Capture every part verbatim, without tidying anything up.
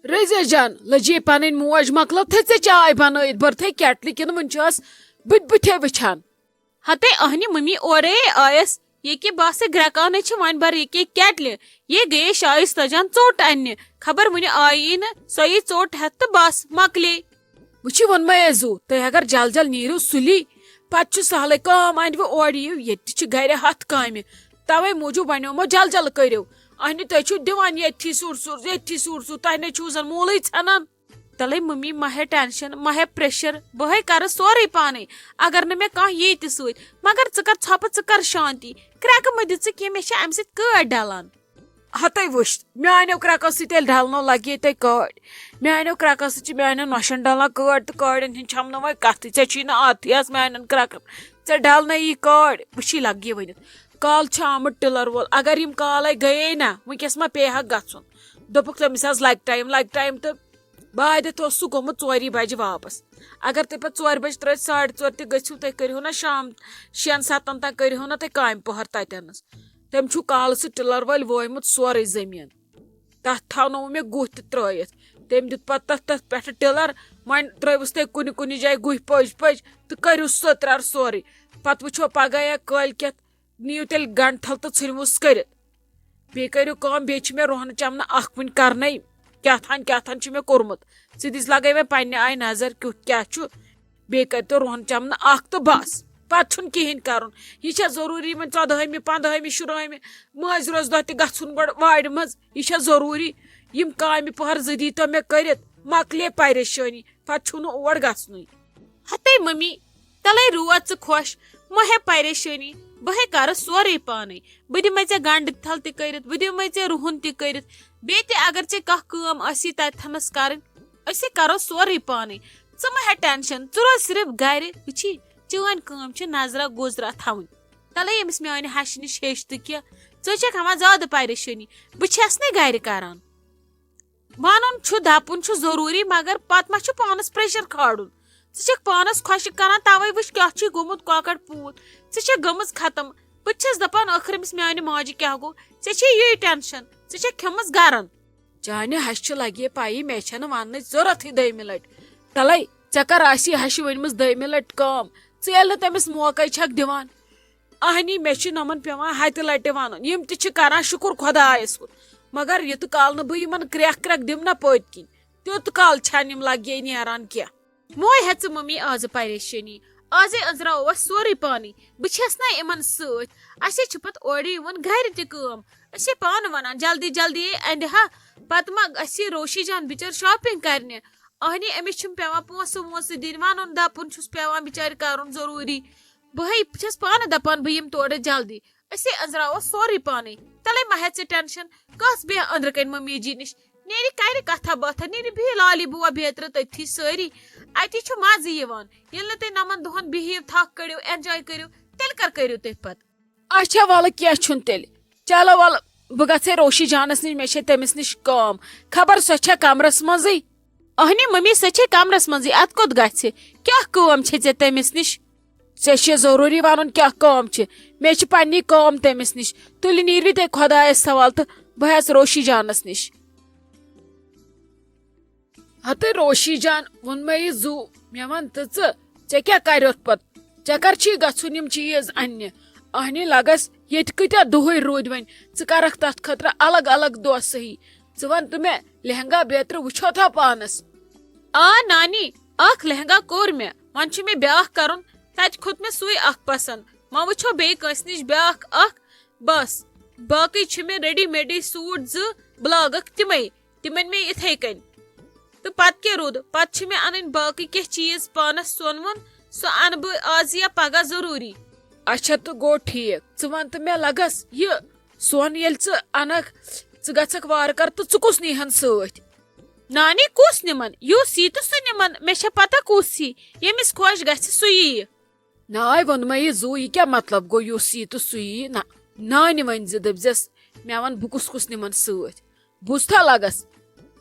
رضیہ جان، لٔجے پنٕنۍ موج مۄکلٲو تھے ژےٚ چاے بنٲیِتھ، بٔرتھے کیٹلہِ کِنہٕ وٕنہِ چھَس بٕتھِ بٕتھے وٕچھان؟ ہتے اہنہِ مٔمی اورے آیس، ییٚکہِ بہٕ آسے گرٛٮ۪کانٕے چھِ وۄنۍ بر ییٚکہِ کیٹلہِ۔ یے گٔیے شایستہ جان ژوٚٹ اننہِ، خبر وٕنہِ آیی نہٕ، سۄ یی ژوٚٹ ہٮ۪تھ تہٕ بس مۄکلے۔ وٕچھِو ووٚنمَے اَسہِ زُو، تُہۍ اگر جل جل نیٖرِو سُلی، پتہٕ چھُ سہلٕے، کٲم اَنوٕ اورٕ یِیِو، ییٚتہِ تہِ چھِ گرِ ہتھ کامہِ، توے موٗجوٗب وَنیومو جل جل کٔرِو۔ اہنہِ تُہۍ چھِو دِوان ییٚتھی سُر سُر، ییٚتھی سُر سُر، تۄہہِ نے چھُو زن موٗلٕے ژھٮ۪نان۔ تلے ممی، مہ ہےٚ ٹینشن، مہ ہےٚ پریشر، بہٕ ہے کرٕ سورُے پانے۔ اگر نہٕ مےٚ کانٛہہ ییہِ تہِ سۭتۍ، مگر ژٕ کر ژھۄپہٕ، ژٕ کر شانتی، کرٛٮ۪کہٕ مہٕ دِ ژٕ کینٛہہ، مےٚ چھِ امہِ سۭتۍ کٲڑۍ ڈلان۔ ہتے وٕچھ، میانیو کرٛٮ۪کو سۭتۍ ییٚلہِ ڈلنو لگے تۄہہِ کٲڑۍ، میانیو کرٛٮ۪کو سۭتۍ چھِ میانٮ۪ن نۄشن ڈلان کٲڑۍ، تہٕ کٲڑٮ۪ن ہٕنٛدۍ چھم نہٕ وۄنۍ کتھٕے، ژےٚ چھُے نہٕ عادتھٕے آز میانٮ۪ن کرٛٮ۪کن، ژےٚ ڈلنے یی کٲڑۍ، وٕچھی لگہِ ؤنِتھ۔ کالہٕ چھُ آمُت ٹِلر وول، اگر یِم کالے گٔیے نا، وٕنکیس ما پیٚیہِ ہاکھ گژھُن؟ دوٚپُکھ تٔمِس آز لگہِ ٹایم، لگہِ ٹایم، تہٕ باید اوس سُہ گوٚمُت ژوری بجہِ واپس۔ اگر تُہۍ پتہٕ ژورِ بجہِ ترٲوِتھ ساڑِ ژور تہِ گٔژھِو، تُہۍ کٔرِو نا شام شٮ۪ن ستن تام کٔرِو نا تُہۍ کامہِ پۄہر تتٮ۪نس۔ تٔمۍ چھُ کالہٕ سُہ ٹِلر وٲلۍ وویمُت سورُے زٔمیٖن۔ تتھ تھاونوو مےٚ گُہہ تہِ ترٲیِتھ۔ تٔمۍ دیُت پتہٕ تتھ، تتھ پٮ۪ٹھٕ ٹِلر، وۄنۍ ترٲوٕس تۄہہِ کُنہِ کُنہِ جایہِ گُہۍ پٔزۍ پٔزۍ تہٕ کٔرِو سٔترار سورُے۔ پتہٕ وٕچھو پگاہ یا کٲلۍ کٮ۪تھ، نِیِو تیٚلہِ گنڈٕ تھل تہٕ ژھٕنِوُس کٔرِتھ۔ بیٚیہِ کٔرِو کٲم، بیٚیہِ چھِ مےٚ رُہنہٕ چمنہٕ اکھ وٕنہِ کرنے، کیٛاہ تھان کیٛاہ تھان چھُ مےٚ کوٚرمُت۔ ژٕ دِس لگے وۄنۍ پننہِ آیہِ نظر کیُتھ کیٛاہ چھُ۔ بیٚیہِ کٔرۍتو رُہن چمنہٕ اکھ تہٕ بس، پتہٕ چھُنہٕ کِہیٖنۍ کرُن۔ یہِ چھا ضروٗری وۄنۍ ژۄدہٲمہِ، پنٛدہٲمہِ، شُرہٲمہِ، مٲنٛزِ رٲژ دۄہ تہِ گژھُن گۄڈٕ وارِ منٛز؟ یہِ چھا ضروٗری؟ یِم کامہِ پہر زٕ دیٖتو مےٚ کٔرِتھ، مۄکلے پریشٲنی، پتہٕ چھُنہٕ اور گژھنُے۔ ہتے ممی، تلے روز ژٕ خۄش، مہ ہے پریشٲنی، بہٕ ہے کرٕ سورُے پانے۔ بہٕ دِمے ژےٚ گنڈٕ تھل تہِ کٔرِتھ، بہٕ دِمے ژےٚ رُہُن تہِ کٔرِتھ، بیٚیہِ تہِ اگر ژےٚ کانٛہہ کٲم آسی تتہِ تھنس کرٕنۍ، أسۍ ہے کرو سورُے پانے۔ ژٕ مہ ہے ٹینشن، ژٕ روز صرف گرِ، وٕچھی، چٲنۍ کٲم چھِ نظرا گوزرا تھاوٕنۍ۔ تلے ییٚمِس میانہِ ہشہِ نِش ہیٚچھ تہٕ کینٛہہ، ژٕ چھکھ ہاوان زیادٕ پریشٲنی، بہٕ چھس نے گرِ کران۔ ونُن چھُ، دپُن چھُ ضروٗری، مگر پتہٕ ما چھُ پانس پریشر کھالُن؟ ژٕ چھکھ پانس خۄشک کران، توے وٕچھ کیٛاہ چھُے گوٚمُت کۄکر پوٗت۔ ژٕ چھکھ گٔمٕژ ختم۔ بہٕ تہِ چھس دپان، ٲخر أمِس میانہِ ماجہِ کیٛاہ گوٚو؟ ژےٚ چھے یی ٹینشن، ژٕ چھکھ کھٮ۪مٕژ گرن۔ چانہِ ہشہِ چھِ لگے پایی، مےٚ چھنہٕ وننٕچ ضروٗرتھٕے دوٚیمہِ لٹہِ۔ تلے، ژےٚ کر آسی ہشہِ ؤنمٕژ دوٚیمہِ لٹہِ کٲم؟ ژٕ ییٚلہِ نہٕ تٔمِس موقعے چھکھ دِوان۔ اہنی، مےٚ چھُ نۄمن پٮ۪وان ہتہِ لٹہِ ونُن، یِم تہِ چھِ کران شُکُر خۄدایس کُن، مگر یوٗت کال نہٕ بہٕ یِمن کرٛٮ۪کھ کرٛٮ۪کھ دِمہٕ نا پٔتۍ کِنۍ، تیوٗت کال چھنہٕ یِم لگے نیران کینٛہہ۔ موے ہٮ۪ژٕ مٔمی آزٕ پریشٲنی، آزے أنٛزراوو اَسہِ سورُے پانے، بہٕ چھَس نا یِمن سۭتۍ، اَسے چھِ پتہٕ اورٕ یِوان گرِ تہِ کٲم، أسے پانہٕ ونان جلدی جلدی اندِ ہا، پتہٕ ما گژھِ روشی جان بِچٲر شاپنگ کرنہِ، اہنی أمِس چھُم پٮ۪وان پونٛسہٕ وونٛسہٕ دِنۍ، وَنُن دَپُن چھُس پٮ۪وان بِچارِ کَرُن ضروٗری۔ بہٕ ہے چھَس پانہٕ دَپان بہٕ یِمہٕ تورٕ جلدی۔ أسے أنٛزراوو سورُے پانَے۔ تَلَے مہ ہےٚ ژٕ ٹٮ۪نشَن، کَس بیٚہہ أنٛدرٕ کَنۍ مٔمی جی نِش۔ نیٖرِو کَرِ کَتھا باتھا، نیٖرِو بِہِو لالی بُوا بیترِ تٔتھی سٲری۔ اَتی چھُ مَزٕ یِوان۔ ییٚلہِ نہٕ تُہۍ نَمَن دۄہَن بِہِو، تھَکھ کٔڑِو، اٮ۪نجاے کٔرِو، تیٚلہِ کَر کٔرِو تُہۍ پَتہٕ؟ اچھا، وَلہٕ کینٛہہ چھُنہٕ تیٚلہِ۔ چلو وَلہٕ، بہٕ گژھٕ ہے روشی جانَس نِش، مےٚ چھے تٔمِس نِش کٲم۔ خبر سۄ چھےٚ کمرَس منٛزٕے؟ اہنہِ مٔمی، سۄ چھے کمرَس منٛزٕے، اَتھ کوٚت گژھِ؟ کیٛاہ کٲم چھے ژےٚ تٔمِس نِش؟ ژےٚ چھے ضروٗری وَنُن کیٛاہ کٲم چھِ؟ مےٚ چھِ پنٛنی کٲم تٔمِس نِش۔ تُلِو نیٖرِو تُہۍ خۄدایَس حوالہٕ تہٕ بہٕ ہٮ۪ژ روشی جانَس نِش۔ ہتہٕ روشی جان، ووٚن مےٚ یہِ زُو، مےٚ وَن تہٕ ژٕ، ژےٚ کیٛاہ کَریوتھ پَتہٕ؟ ژےٚ کَر چھی گژھُن یِم چیٖز اَننہِ؟ اَہنہِ لَگَس، ییٚتہِ کۭتیٛاہ دۄہٕے روٗدۍ وۄنۍ، ژٕ کَرَکھ تَتھ خٲطرٕ الگ الگ دۄہ صحیح۔ ژٕ وَن تہٕ مےٚ، لہنگا بیترِ وٕچھوتھا پانَس؟ آ نانی، اَکھ لہنگا کوٚر مےٚ، وۄنۍ چھُ مےٚ بیٛاکھ کَرُن، تَتہِ کھوٚت مےٚ سُے اَکھ پَسنٛد، وۄنۍ وٕچھو بیٚیہِ کٲنٛسہِ نِش بیٛاکھ اَکھ۔ بس، باقٕے چھِ مےٚ ریڈی میڈٕے سوٗٹ زٕ، بہٕ لاگَکھ تِمَے، تِمَن مےٚ یِتھَے کٔنۍ۔ تہٕ پَتہٕ کیٛاہ روٗد؟ پَتہٕ چھِ مےٚ اَنٕنۍ باقٕے کینٛہہ چیٖز پانَس سۄن وۄن، سُہ اَنہٕ بہٕ آز یا پَگاہ ضروٗری۔ اچھا، تہٕ گوٚو ٹھیٖک۔ ژٕ وَن تہٕ مےٚ لَگَس، یہِ سۄن ییٚلہِ ژٕ اَنَکھ، ژٕ گژھَکھ وارٕ کارٕ تہٕ ژٕ کُس نِیٖہَن سۭتۍ؟ نانی کُس نِمَن؟ یُس یی تہٕ سُہ نِمَن، مےٚ چھےٚ پَتہ کُس یی، ییٚمِس خۄش گژھِ سُہ یِیہِ۔ ناے ووٚنمَے یہِ زُو، یہِ کیٛاہ مطلب گوٚو یُس یی تہٕ سُہ یی؟ نہ، نانہِ ؤنۍ زِ، دٔپۍزٮ۪س، مےٚ وَن بہٕ کُس کُس نِمَن سۭتۍ۔ بوٗزتھا لَگَس؟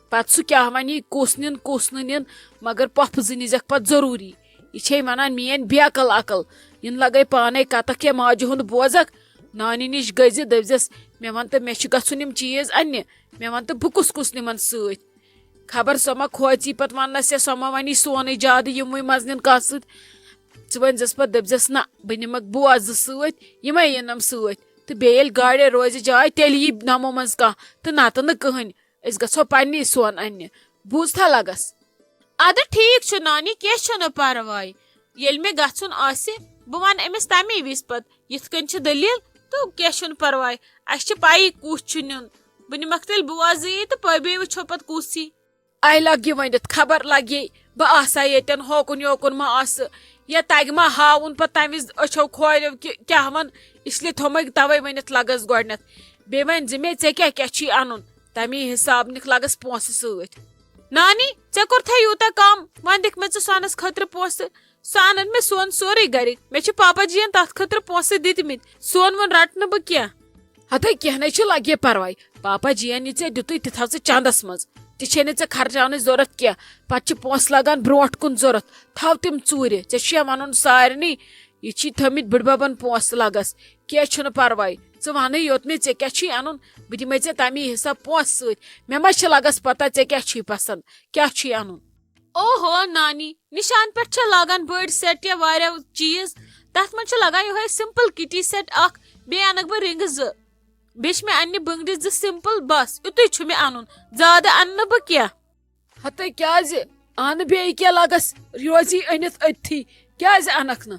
پَتہٕ سُہ کیٛاہ وَنہِ، کُس نِن، کُس نہٕ نِن، مگر پۄپھٕ زٕ نِزٮ۪کھ پَتہٕ ضروٗری۔ یہِ چھے وَنان میٛٲنۍ بے عقل عقل، یِنہٕ لَگَے پانَے کَتَکھ یا ماجہِ ہُنٛد بوزَکھ۔ نانہِ نِش گٔژھۍ زِ، دٔپۍزٮ۪س، مےٚ وَن تہٕ مےٚ چھِ گژھُن یِم چیٖز اَننہِ، مےٚ وَن تہٕ بہٕ کُس کُس نِمَن سۭتۍ۔ خبر سۄ ما کھوژی پتہٕ وننس یا سۄ ما ونی سونُے زیادٕ یِموٕے منٛز نِن کانٛہہ سۭتۍ۔ ژٕ ؤنۍ زٮ۪س پتہٕ، دٔپۍ زٮ۪س، نہ، بہٕ نِمکھ بوزٕ سۭتۍ، یِمے یِنم سۭتۍ۔ تہٕ بیٚیہِ ییٚلہِ گاڑے روزِ جاے، تیٚلہِ یی نمو منٛز کانٛہہ، تہٕ نتہٕ نہٕ کٕہٕنۍ۔ أسۍ گژھو پننی سون اننہِ۔ بوٗزتھا لگس؟ ادٕ ٹھیک چھُ نانی، کینٛہہ چھُنہٕ پرواے۔ ییٚلہِ مےٚ گژھُن آسہِ، بہٕ ونہٕ أمِس تمی وِزِ پتہٕ، یِتھ کٔنۍ چھِ دٔلیٖل، تہٕ کینٛہہ چھُنہٕ پرواے۔ اسہِ چھِ پَیی کُس چھُ نیُن۔ بہٕ نِمکھ تیٚلہِ بوزٕے تہٕ پَ-، بیٚیہِ وٕچھو پتہٕ کُس یی۔ اَے لگہِ ؤنِتھ، خبر لگہِ بہٕ آسا ییٚتٮ۪ن، ہوکُن یوکُن ما آسہٕ، یا تگہِ ما ہاوُن پتہٕ تمہِ وِزِ أچھو کھوریو کہِ کیٛاہ ون، اس لیے تھوٚمَے توے ؤنِتھ لگس گۄڈنٮ۪تھ۔ بیٚیہِ ؤنۍ زِ مےٚ، ژےٚ کیٛاہ کیٛاہ چھی انُن، تمی حساب نِکھ لگس پونٛسہٕ سۭتۍ۔ نانی، ژےٚ کوٚرتھے یوٗتاہ کم، وۄنۍ دِکھ مےٚ ژٕ سۄنس خٲطرٕ پونٛسہٕ۔ سُہ انن مےٚ سون سورُے گرِ۔ مےٚ چھِ پاپا جِین تتھ خٲطرٕ پونٛسہٕ دِتمٕتۍ۔ سون ووٚن رٹہٕ نہٕ بہٕ کینٛہہ۔ ہتے کینٛہہ نے چھُ، لگہِ پرواے۔ پاپا جِین یہِ ژےٚ دِتُے، تہِ تھاو ژٕ چندس منٛز۔ تہِ چھے نہٕ ژےٚ خرچاونٕچ ضروٗرت کینٛہہ۔ پتہٕ چھِ پونٛسہٕ لگان برونٛٹھ کُن ضروٗرت۔ تھاو تِم ژوٗرِ۔ ژےٚ چھُیا ونُن سارنٕے؟ یہِ چھی تھٲمٕتۍ بٕڈببن پونٛسہٕ لگس۔ کینٛہہ چھُنہٕ پرواے۔ ژٕ ونٕے یوت مےٚ ژےٚ کیٛاہ چھی انُن، بہٕ دِمے ژےٚ تمی حساب پونٛسہٕ سۭتۍ۔ مےٚ ما چھِ لگس پتہ ژےٚ کیٛاہ چھی پسند، کیٛاہ چھی انُن۔ اوہو نانی، نشان پٮ۪ٹھ چھِ لاگان بٔڑۍ سیٹ یا واریاہ چیٖز۔ تتھ منٛز چھِ لگان یِہوٚے سمپل کِٹی سیٹ اکھ، بیٚیہِ انکھ بہٕ رنگہٕ زٕ۔ بیٚیہِ چھِ مےٚ اننہِ بنگرِ زٕ سمپل، بس یُتُے چھُ مےٚ انُن، زیادٕ انہٕ نہٕ بہٕ کینٛہہ۔ ہتے کیٛازِ؟ انہٕ بیٚیہِ کینٛہہ، لگس روزی أنِتھ أتھی، کیٛازِ انکھ نہٕ؟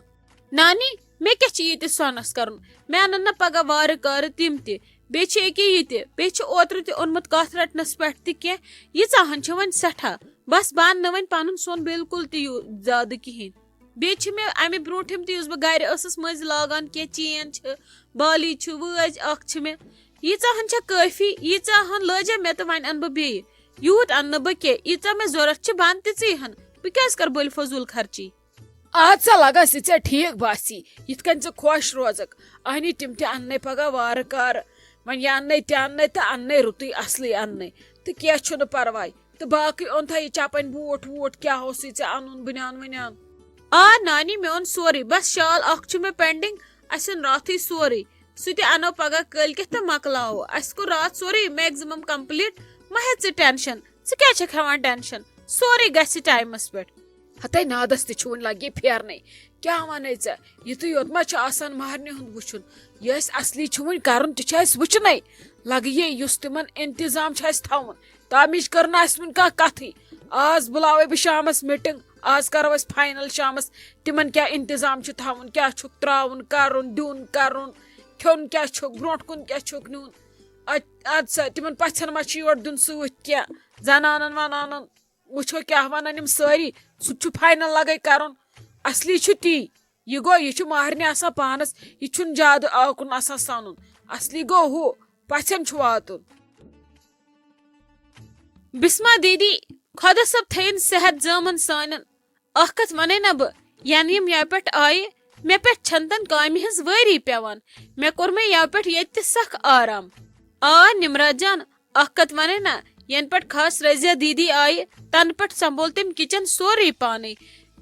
نانی، مےٚ کیٛاہ چھِ ییٚتہِ سۄنس کرُن؟ مےٚ انن نہ پگاہ وارٕ کارٕ تِم تہِ۔ بیٚیہِ چھِ أکیٛاہ یہِ تہِ، بیٚیہِ چھِ اوترٕ تہِ اوٚنمُت کتھ رٹنس پٮ۪ٹھ تہِ کینٛہہ۔ ییٖژاہ ہن چھِ وۄنۍ سٮ۪ٹھاہ۔ بس بہٕ انہٕ نہٕ وۄنۍ پنُن سۄن بالکل تہِ یوٗ-، زیادٕ کِہینۍ۔ بیٚیہِ چھِ مےٚ امہِ برونٛٹھِم تہِ، یُس بہٕ گرِ ٲسٕس مٔنٛزۍ لاگان، کینٛہہ چین چھِ، بالی چھِ، وٲج اکھ چھِ مےٚ۔ ییٖژاہ ہن چھےٚ کٲفی، ییٖژاہ ہن لٲجا مےٚ تہٕ وۄنۍ انہٕ بہٕ بیٚیہِ۔ یوٗت انہٕ نہٕ بہٕ کینٛہہ، ییٖژاہ مےٚ ضروٗرت چھِ، بہٕ انہٕ تِژٕے ہن۔ بہٕ کیٛازِ کرٕ بٔلۍ فضوٗل خرچی؟ اَدٕ سا لگس یہِ ژےٚ ٹھیٖک باسی، یِتھ کٔنۍ ژٕ خۄش روزکھ۔ اہنی تِم تہِ اننَے پگاہ وارٕ کارٕ۔ وۄنۍ یہِ اننَے تہِ اننَے تہٕ اننَے رُتُے اصلٕے اننَے۔ تہٕ کینٛہہ چھُنہٕ پرواے۔ تہٕ باقٕے اوٚنتھا یہِ چپنۍ بوٗٹھ ووٗٹھ کیٛاہ اوسُے ژےٚ انُن بنیان ونیان؟ آ نانی، مےٚ اوٚن سورُے، بس شال اکھ چھُ مےٚ pending، اسہِ اوٚن راتھٕے سورُے۔ سُہ تہِ انو پگاہ کٲلۍ کٮ۪تھ تہٕ مۄکلاوو۔ اسہِ کوٚر راتھ سورُے maximum complete، مہ ہےٚ ژٕ tension۔ ژٕ کیٛازِ چھکھ ہٮ۪وان tension؟ سورُے گژھِ timeس پٮ۪ٹھ۔ ہتے نادس تہِ چھُ وُنہِ لگے پھیرنے۔ کیٛاہ ونے ژےٚ؟ یِتُے یوت ما چھُ آسان مہرنہِ ہُنٛد وُچھُن؟ یہِ اَسہِ اصلی چھُ وُنہِ کرُن، تہِ چھُ اَسہِ وُچھُنے۔ لگہِ یُس تِمن انتظام چھُ اَسہِ تھاوُن، تَمِچ کٔر نہٕ اَسہِ وُنہِ کانٛہہ کتھٕے۔ آز بُلاوے بہٕ شامس meeting، آز کرو أسۍ final شامس، تِمن کیٛاہ انتظام چھُ تھاوُن، کیٛاہ چھُکھ ترٛاوُن، کرُن، دیُن، کرُن، کھیوٚن کیٛاہ چھُکھ، برونٛٹھ کُن کیٛاہ چھُکھ نیُن۔ اَد-، اَدٕ سا، تِمن پژھٮ۪ن ما چھُ یورٕ دیُن سۭتۍ کینٛہہ، زنانن ونانن۔ وٕچھو کیٛاہ ونان یِم سٲری، سُہ تہِ چھُ final لگے کرُن۔ اصلی چھُ تی، یہِ گوٚو، یہِ چھُ مہرنہِ آسان پانس، یہِ چھُنہٕ زیادٕ آکُن آسان سنُن۔ اصلی گوٚو ہُہ، پژھٮ۪ن چھُ واتُن۔ بسمہ دیدی، خۄدا صٲب تھٲیِن صحت زٲمن سانٮ۪ن۔ اکھ کتھ ونَے نہ بہٕ، ینہٕ یِم یَوٕ پٮ۪ٹھ آیہِ، مےٚ پٮ۪ٹھ چھنہٕ تن کامہِ ہٕنٛز وٲری پٮ۪وان۔ مےٚ کوٚر مےٚ یَوٕ پٮ۪ٹھ ییٚتہِ تہِ سخ آرام۔ آ نمرات جان، اکھ کتھ ونَے نہ، ینہٕ پٮ۪ٹھ خاص رضیہ دیدی آیہِ، تنہٕ پٮ۪ٹھ سنبھول تٔمۍ kitchen سورُے پانے۔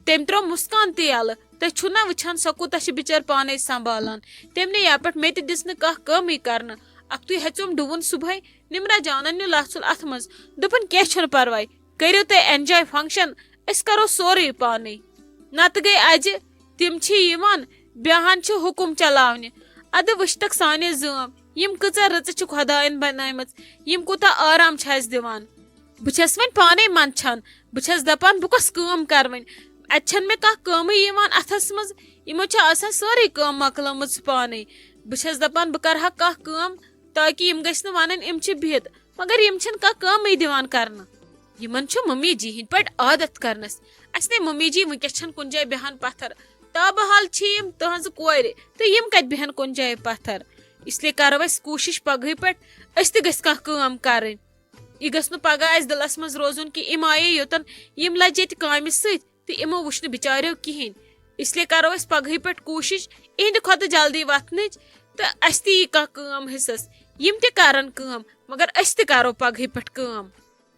تٔمۍ ترٛوو مسکان تہِ یلہٕ۔ تُہۍ چھِو نہ وٕچھان، سۄ کوٗتاہ چھِ بِچٲر پانے سنبھالان؟ تٔمۍ نے یَوٕ پٮ۪ٹھ مےٚ تہِ دِژ نہٕ کانٛہہ کٲمٕے کرنہٕ۔ اکھتُے ہیژیوم ڈُوُن صبحٲے، نمرات جانن نیُو لژھ ژھُل اتھٕ منٛز۔ دوٚپُن، کینٛہہ چھُنہٕ پرواے، کٔرِو تُہۍ enjoy function، أسۍ کرو سورُے پانے۔ نتہٕ گٔے اجہِ، تِم چھِ یِوان، بیہان چھِ حُکُم چلاونہِ۔ ادٕ وٕچھتکھ سانے زٲم، یِم کۭژاہ رٕژٕ چھِ خۄداین بنٲومٕژ، یِم کوٗتاہ آرام چھِ اسہِ دِوان۔ بہٕ چھس وۄنۍ پانے منٛدچھان، بہٕ چھس دپان، بہٕ کۄس کٲم کرٕ وۄنۍ؟ اتہِ چھنہٕ مےٚ کانٛہہ کٲمٕے یِوان اتھس منٛز، یِمو چھِ آسان سٲرٕے کٲم مۄکلٲمٕژ پانے۔ بہٕ چھس دپان، بہٕ کرٕ ہا کانٛہہ کٲم، تاکہِ یِم گٔژھۍ نہٕ ونٕنۍ، یِم چھِ بِہِتھ۔ مگر یِم چھِنہٕ کانٛہہ کٲمٕے دِوان کرنہٕ۔ یِمن چھُ ممی جی ہٕنٛدۍ پٲٹھۍ عادت کرنس۔ اسہِ نے ممی جی وٕنکیٚس چھنہٕ کُنہِ جایہِ بیہان پتھر۔ تابحال چھِ یِم تٕہنٛزٕ کورِ، تہٕ یِم کتہِ بیہن کُنہِ جایہِ پتھر؟ اس لیے کرو أسۍ کوٗشش پگہٕے پٮ۪ٹھ أسۍ تہِ گٔژھۍ کانٛہہ کٲم کرٕنۍ۔ یہِ گٔژھ نہٕ پگاہ اسہِ دِلس منٛز روزُن کہِ یِم آیے یوٚتن، یِم لجہِ ییٚتہِ کامہِ سۭتۍ تہٕ یِمو وٕچھ نہٕ بِچاریو کِہینۍ۔ اس لیے کرو أسۍ پگہٕے پٮ۪ٹھ کوٗشش اِہِنٛدِ کھۄتہٕ جلدی وۄتھنٕچ تہٕ اسہِ تہِ یی کانٛہہ کٲم حصس۔ یِم تہِ کرن کٲم، مگر أسۍ تہِ کرو پگہٕے پٮ۪ٹھ کٲم۔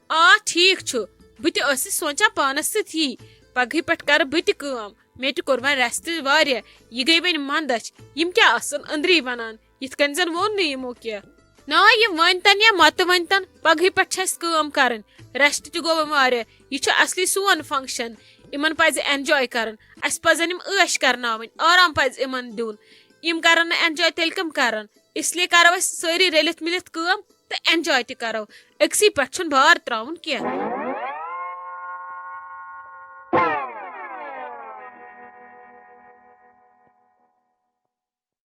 آ، ٹھیک چھُ۔ بہٕ تہِ ٲسٕس سونچان پانس سۭتۍ یی، پگہٕے پٮ۪ٹھ کرٕ بہٕ تہِ کٲم۔ مےٚ تہِ کوٚر وۄنۍ rest واریاہ۔ یہِ گٔے وۄنۍ مندچھ۔ یِم کیٛاہ آسن أنٛدری ونان، یِتھ کٔنۍ زن ووٚن نہٕ یِمو کینٛہہ۔ نا، یِم ؤنۍ تن یا متہٕ ؤنۍ تن، پگہٕے پٮ۪ٹھ چھِ اَسہِ کٲم کرٕنۍ۔ ریسٹ تہِ گوٚو وۄنۍ واریاہ۔ یہِ چھُ اصلی سون فنکشن۔ یِمن پزِ انجوے کرُن۔ اَسہِ پزن یِم عٲش کرناوٕنۍ، آرام پزِ یِمن دیُن۔ یِم کرن نہٕ انجوے، تیٚلہِ کٕم کرن؟ اس لیے کرو أسۍ سٲری رٔلِتھ مِلِتھ کٲم تہٕ انجوے تہِ کرو۔ أکسٕے پٮ۪ٹھ چھُنہٕ بار تراوُن کینٛہہ۔